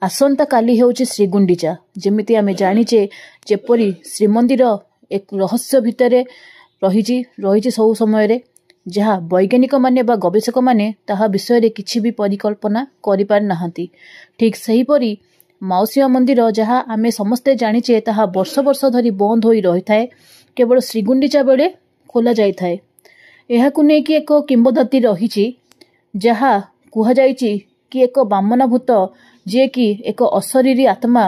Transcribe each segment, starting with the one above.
ଆସନ୍ତାକାଲି ହେଉଛି ଶ୍ରୀଗୁଣ୍ଡିଚା। ଯେମିତି ଆମେ ଜାଣିଛେ, ଯେପରି ଶ୍ରୀମନ୍ଦିର ଏକ ରହସ୍ୟ ଭିତରେ ରହିଛି ରହିଛି ସବୁ ସମୟରେ, ଯାହା ବୈଜ୍ଞାନିକମାନେ ବା ଗବେଷକମାନେ ତାହା ବିଷୟରେ କିଛି ବି ପରିକଳ୍ପନା କରିପାରିନାହାନ୍ତି, ଠିକ୍ ସେହିପରି ମାଉସୀ ମା ମନ୍ଦିର, ଯାହା ଆମେ ସମସ୍ତେ ଜାଣିଛେ, ତାହା ବର୍ଷ ବର୍ଷ ଧରି ବନ୍ଦ ହୋଇ ରହିଥାଏ, କେବଳ ଶ୍ରୀଗୁଣ୍ଡିଚା ବେଳେ ଖୋଲା ଯାଇଥାଏ। ଏହାକୁ ନେଇକି ଏକ କିମ୍ବଦନ୍ତୀ ରହିଛି, ଯାହା କୁହାଯାଇଛି କି ଏକ ବାମନ ଭୂତ, ଯିଏକି ଏକ ଅଶରୀରୀ ଆତ୍ମା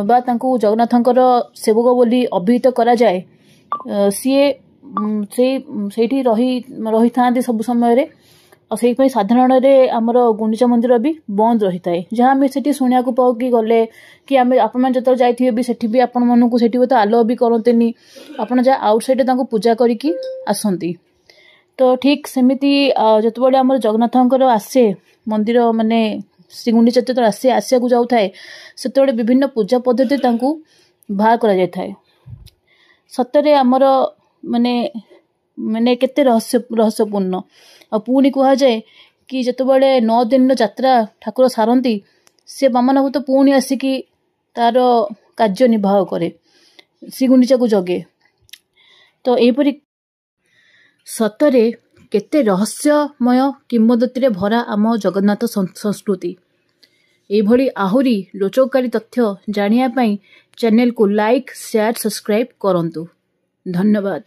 ବା ତାଙ୍କୁ ଜଗନ୍ନାଥଙ୍କର ସେବକ ବୋଲି ଅଭିହିତ କରାଯାଏ, ସିଏ ସେଇ ସେଇଠି ରହି ରହିଥାନ୍ତି ସବୁ ସମୟରେ। ଆଉ ସେଇଥିପାଇଁ ସାଧାରଣରେ ଆମର ଗୁଣ୍ଡିଚା ମନ୍ଦିର ବି ବନ୍ଦ ରହିଥାଏ। ଯାହା ଆମେ ସେଠି ଶୁଣିବାକୁ ପାଉ କି ଗଲେ କି ଆମେ ଆପଣମାନେ ଯେତେବେଳେ ଯାଇଥିବେ ବି, ସେଠି ବି ଆପଣମାନଙ୍କୁ ସେଠି ହୁଏତ ଆଲାଉ ବି କରନ୍ତିନି, ଆପଣ ଯାହା ଆଉଟ୍ ସାଇଡ଼୍ରେ ତାଙ୍କୁ ପୂଜା କରିକି ଆସନ୍ତି। ତ ଠିକ୍ ସେମିତି ଯେତେବେଳେ ଆମର ଜଗନ୍ନାଥଙ୍କର ଆସେ ମନ୍ଦିର, ମାନେ ଶ୍ରୀଗୁଣ୍ଡିଚା ଯେତେବେଳେ ଆସେ, ଆସିବାକୁ ଯାଉଥାଏ, ସେତେବେଳେ ବିଭିନ୍ନ ପୂଜା ପଦ୍ଧତି ତାଙ୍କୁ ବାହାର କରାଯାଇଥାଏ। ସତରେ ଆମର ମାନେ ମାନେ କେତେ ରହସ୍ୟପୂର୍ଣ୍ଣ। ଆଉ ପୁଣି କୁହାଯାଏ କି ଯେତେବେଳେ 9 ଦିନର ଯାତ୍ରା ଠାକୁର ସାରନ୍ତି, ସେ ବାମନ ଭୂତ ପୁଣି ଆସିକି ତାର କାର୍ଯ୍ୟ ନିର୍ବାହ କରେ, ଶ୍ରୀଗୁଣ୍ଡିଚାକୁ ଜଗେ। ତ ଏହିପରି ସତରେ କେତେ ରହସ୍ୟମୟ କିମ୍ବଦନ୍ତୀରେ ଭରା ଆମ ଜଗନ୍ନାଥ ସଂସ୍କୃତି। ଏଇଭଳି ଆହୁରି ରୋଚକକାରୀ ତଥ୍ୟ ଜାଣିବା ପାଇଁ ଚ୍ୟାନେଲକୁ ଲାଇକ୍, ସେୟାର, ସବସ୍କ୍ରାଇବ୍ କରନ୍ତୁ। ଧନ୍ୟବାଦ।